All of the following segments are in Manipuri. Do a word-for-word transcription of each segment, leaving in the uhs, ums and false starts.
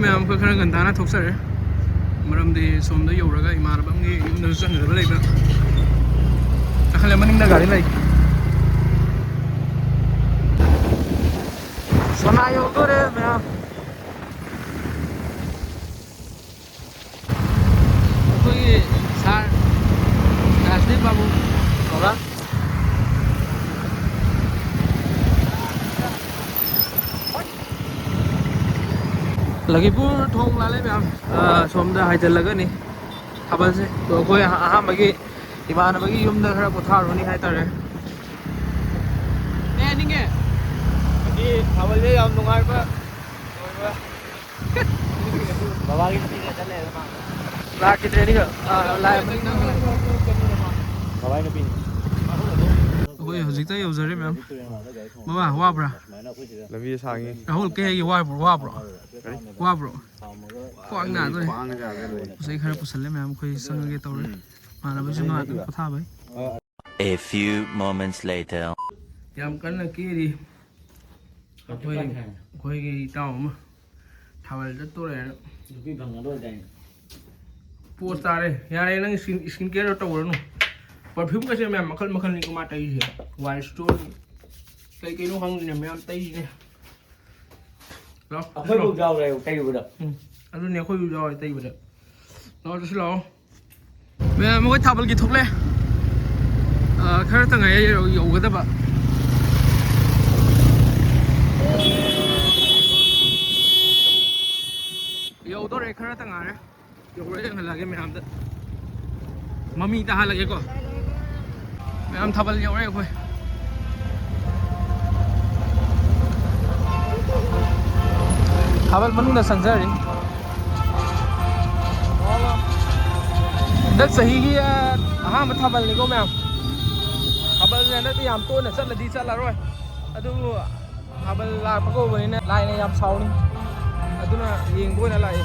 ꯃꯌꯥꯝ ꯑꯩꯈꯣꯏ ꯈꯔ ꯉꯟꯇꯥꯅ ꯊꯣꯛꯆꯔꯦ, ꯃꯔꯝꯗꯤ ꯁꯣꯝꯗ ꯌꯧꯔꯒ ꯏꯃꯥꯟꯅꯕ ꯑꯃꯒꯤ ꯌꯨꯝꯗꯁꯨ ꯆꯪꯒꯗꯕ ꯂꯩꯕ꯫ ꯀꯥꯈꯠꯂꯦ, ꯃꯅꯤꯡꯗ ꯒꯥꯔꯤ ꯂꯩ꯫ ꯁꯣꯅꯥ ꯌꯧꯗꯣꯔꯦ ꯃꯌꯥꯝ꯫ ꯑꯩꯈꯣꯏꯒꯤ ꯁꯥꯔ ꯔꯥꯖꯗꯤꯞ ꯕꯥꯕꯨ ꯀꯧꯔ꯫ ꯂꯒꯤꯄꯨꯔ ꯊꯣꯡ ꯂꯥꯜꯂꯦ ꯃꯌꯥꯝ꯫ ꯑ, ꯁꯣꯝꯗ ꯍꯥꯏꯖꯤꯜꯂꯒꯅꯤ ꯊꯥꯕꯜꯁꯦ꯫ ꯑꯗꯣ ꯑꯩꯈꯣꯏ ꯑꯍꯥꯟꯕꯒꯤ ꯏꯃꯥꯟꯅꯕꯒꯤ ꯌꯨꯝꯗ ꯈꯔ ꯄꯣꯊꯥꯔꯨꯅꯤ ꯍꯥꯏꯇꯥꯔꯦ꯫ ꯀꯩ ꯍꯥꯏꯅꯤꯡꯉꯦ? ꯉꯁꯤ ꯊꯥꯕꯜꯁꯦ ꯌꯥꯝ ꯅꯨꯡꯉꯥꯏꯕ ꯑꯣꯏꯕ꯫ ꯕꯕꯥꯒꯤ ꯅꯨꯄꯤꯒ ꯆꯠꯂꯦ ꯑꯗꯨ ꯃꯥ꯫ ꯂꯥꯛꯈꯤꯗ꯭ꯔꯦ ꯑꯅꯤꯒ꯫ ꯑꯥ, ꯂꯥꯛꯑꯦ꯫ ꯕꯕꯥꯒꯤ ꯅꯨꯄꯤꯅꯤ꯫ ꯑꯩꯈꯣꯏ ꯍꯧꯖꯤꯛꯇ ꯌꯧꯖꯔꯦ ꯃꯌꯥꯝ꯫ ꯕꯕꯥ, ꯋꯥꯕ꯭ꯔꯥ? ꯂꯝꯕꯤ ꯁꯥꯡꯉꯤ꯫ ꯔꯥꯍꯨꯜ, ꯀꯩ ꯍꯥꯏꯒꯦ, ꯋꯥꯕ꯭ꯔꯣ? ꯋꯥꯕ꯭ꯔꯣ? ꯀꯔꯤ? ꯋꯥꯕ꯭ꯔꯣ? ꯈ꯭ꯋꯥꯡ ꯅꯥꯗꯣꯔꯦ꯫ ꯈ꯭ꯋꯥꯡ ꯅꯥꯗꯣꯔꯦ꯫ ꯄꯣꯠ ꯆꯩ ꯈꯔ ꯄꯨꯁꯜꯂꯦ ꯃꯌꯥꯝ, ꯑꯩꯈꯣꯏ ꯆꯪꯉꯒꯦ ꯇꯧꯔꯦ꯫ ꯎꯝ꯫ ꯏꯃꯥꯟꯅꯕꯁꯤꯡ ꯉꯥꯏꯍꯥꯛꯇꯪ ꯄꯣꯊꯥꯕꯩ꯫ A few moments later. ꯌꯥꯝ ꯀꯟꯅ ꯀꯦꯔꯤ꯫ ꯑꯩꯈꯣꯏ, ꯑꯩꯈꯣꯏꯒꯤ ꯏꯇꯥꯎ ꯑꯃ ꯊꯥꯕꯜ ꯆꯠꯇꯣꯔꯦꯅ꯫ ꯅꯨꯄꯤ ꯐꯪꯉꯔꯣꯏꯗꯥꯏꯅꯦ? ꯄꯣꯁ ꯇꯥꯔꯦ꯫ ꯌꯥꯔꯦ, ꯅꯪ ꯁ꯭ꯀꯤꯟ, ꯁ꯭ꯀꯤꯟ ꯀꯤꯌꯔ ꯇꯧꯔꯅꯨ꯫ ꯄꯔꯐ꯭ꯌꯨꯝꯒꯁꯦ ꯃꯌꯥꯝ ꯃꯈꯜ ꯃꯈꯜꯅꯤꯀꯣ ꯃꯥ ꯇꯩꯔꯤꯁꯦ꯫ ꯋꯥꯏꯜ ꯁ꯭ꯇꯣꯟ ꯀꯩ ꯀꯩꯅꯣ ꯈꯪꯗꯦꯅꯦ ꯃꯌꯥꯝ ꯇꯩꯔꯤꯁꯦ꯫ ꯂꯥꯎ, ꯑꯩꯈꯣꯏꯐꯥꯎ ꯂꯥꯎ꯫ ꯌꯥꯎꯔꯦ ꯇꯩꯕꯗ꯫ ꯎꯝ, ꯑꯗꯨꯅꯦ ꯑꯩꯈꯣꯏꯁꯨ ꯌꯥꯎꯔꯦ ꯇꯩꯕꯗ꯫ ꯂꯥꯎ, ꯆꯠꯁꯤ ꯂꯥꯛꯑꯣ꯫ ꯃꯌꯥꯝ, ꯑꯩꯈꯣꯏ ꯊꯥꯕꯜꯒꯤ ꯊꯣꯛꯂꯦ꯫ ꯑ, ꯈꯔꯇ ꯉꯥꯏ ꯌꯧ-, ꯌꯧꯒꯗꯕ꯫ ꯌꯧꯗꯣꯔꯦ, ꯈꯔꯇ ꯉꯥꯏꯔꯦ꯫ ꯌꯧꯔꯦ, ꯌꯦꯡꯍꯜꯂꯛꯑꯒꯦ ꯃꯌꯥꯝꯗ꯫ ꯃꯃꯤ ꯇꯥꯍꯜꯂꯒꯦꯀꯣ꯫ ꯃꯌꯥꯝ ꯊꯥꯕꯜ ꯌꯧꯔꯦ ꯑꯩꯈꯣꯏ꯫ ꯊꯥꯕꯜ ꯃꯅꯨꯡꯗ ꯆꯪꯖꯔꯤ꯫ ꯍꯟꯗꯛ ꯆꯍꯤꯒꯤ, ꯑ, ꯑꯍꯥꯟꯕ ꯊꯥꯕꯜꯅꯤꯀꯣ ꯃꯌꯥꯝ꯫ ꯊꯥꯕꯜꯁꯦ ꯍꯟꯗꯛꯇꯤ ꯌꯥꯝ ꯇꯣꯏꯅ ꯆꯠꯂꯗꯤ ꯆꯠꯂꯔꯣꯏ꯫ ꯑꯗꯨꯕꯨ ꯊꯥꯕꯜ ꯂꯥꯛꯄ ꯀꯧꯕꯅꯤꯅ ꯂꯥꯏꯅ ꯌꯥꯝ ꯁꯥꯎꯅꯤ꯫ ꯑꯗꯨꯅ ꯌꯦꯡꯕ ꯑꯣꯏꯅ ꯂꯥꯛꯏ꯫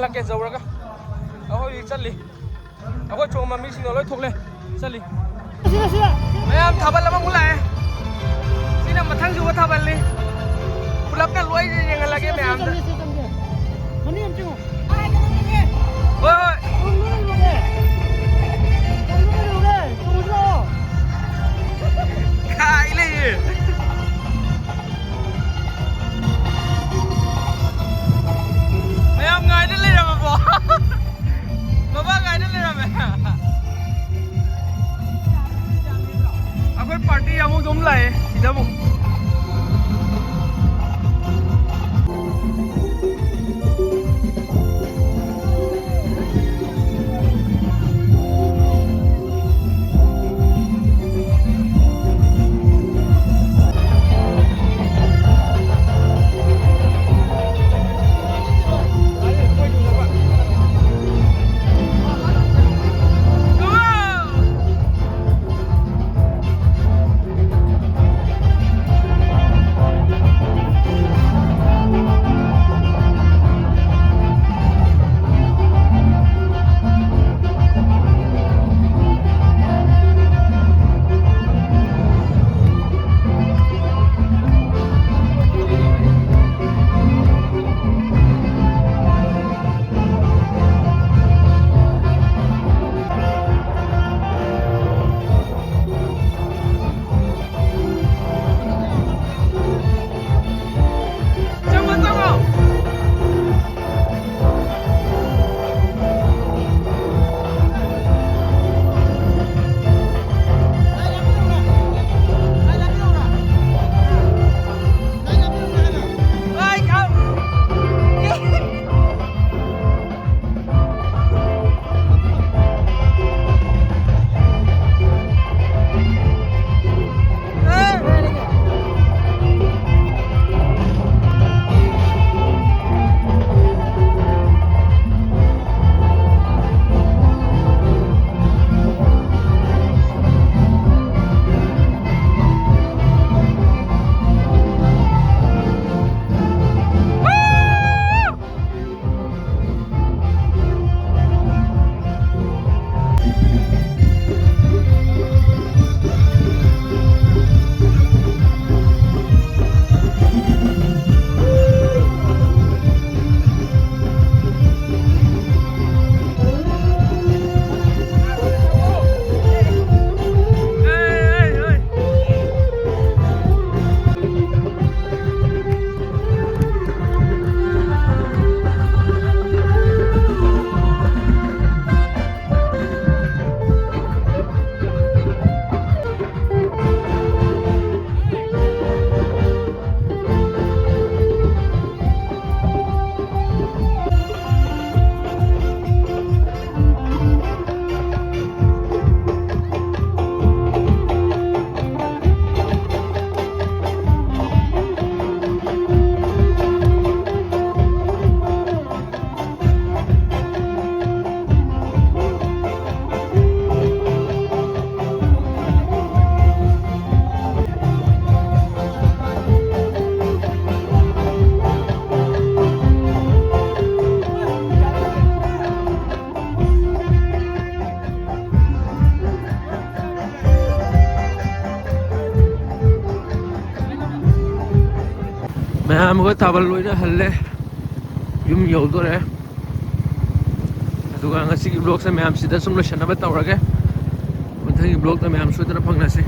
ꯂꯥꯛꯀꯦ ꯌꯧꯔꯒ꯫ ꯑꯩꯈꯣꯏ ꯍꯧꯖꯤꯛ ꯆꯠꯂꯤ꯫ ꯑꯩꯈꯣꯏ ꯆꯣꯡꯕ ꯃꯤꯁꯤꯡꯗꯣ ꯂꯣꯏ ꯊꯣꯛꯂꯦ꯫ ꯆꯠꯂꯤ꯫ ꯁꯤꯗ, ꯁꯤꯗ꯫ ꯃꯌꯥꯝ ꯊꯥꯕꯜ ꯑꯃꯃꯨꯛ ꯂꯥꯛꯑꯦ꯫ ꯁꯤꯅ ꯃꯊꯪ ꯁꯨꯕ ꯊꯥꯕꯜꯅꯤ꯫ ꯄꯨꯂꯞꯅ ꯂꯣꯏ ꯌꯦꯡꯍꯜꯂꯒꯦ ꯃꯌꯥꯝꯗ꯫ ꯁꯤꯗ, ꯁꯤꯗ, ꯁꯤꯗ꯫ ꯃꯅꯤꯡ ꯑꯃ ꯆꯤꯡꯉꯣ꯫ ꯍꯣꯏ, ꯍꯣꯏ꯫ ꯇꯨꯡꯗ ꯂꯩꯔꯨꯔꯒꯦ꯫ ꯇꯨꯡꯗ ꯂꯩꯔꯨꯔꯒꯦ꯫ ꯇꯨꯡꯗ ꯂꯥꯛꯑꯣ꯫ ꯈꯥꯏ ꯂꯩꯌꯦ꯫ ꯃꯌꯥꯝ ꯉꯥꯏꯗ ꯂꯩꯔꯝꯃꯕꯣ? ꯕꯕꯥ ꯉꯥꯏꯗ ꯂꯩꯔꯝꯃꯦ꯫ ꯑꯩꯈꯣꯏ ꯄꯥꯔꯇꯤ ꯑꯃꯨꯛ ꯑꯗꯨꯝ ꯂꯥꯛꯑꯦ ꯁꯤꯗ ꯑꯃꯨꯛ꯫ ꯑꯃꯒ ꯊꯥꯕ ꯂꯣꯏꯅ ꯍꯜꯂꯦ, ꯌꯨꯝ ꯌꯧꯗꯣꯔꯦ꯫ ꯑꯗꯨꯒ ꯉꯁꯤꯒꯤ vlogꯁꯦ ꯃꯌꯥꯝꯁꯤꯗ ꯁꯨꯝ ꯂꯣꯏꯁꯟꯅꯕ ꯇꯧꯔꯒꯦ꯫ ꯃꯊꯪꯒꯤ vlogꯇ ꯃꯌꯥꯝ ꯁꯣꯏꯗꯅ ꯐꯪꯅꯁꯤ꯫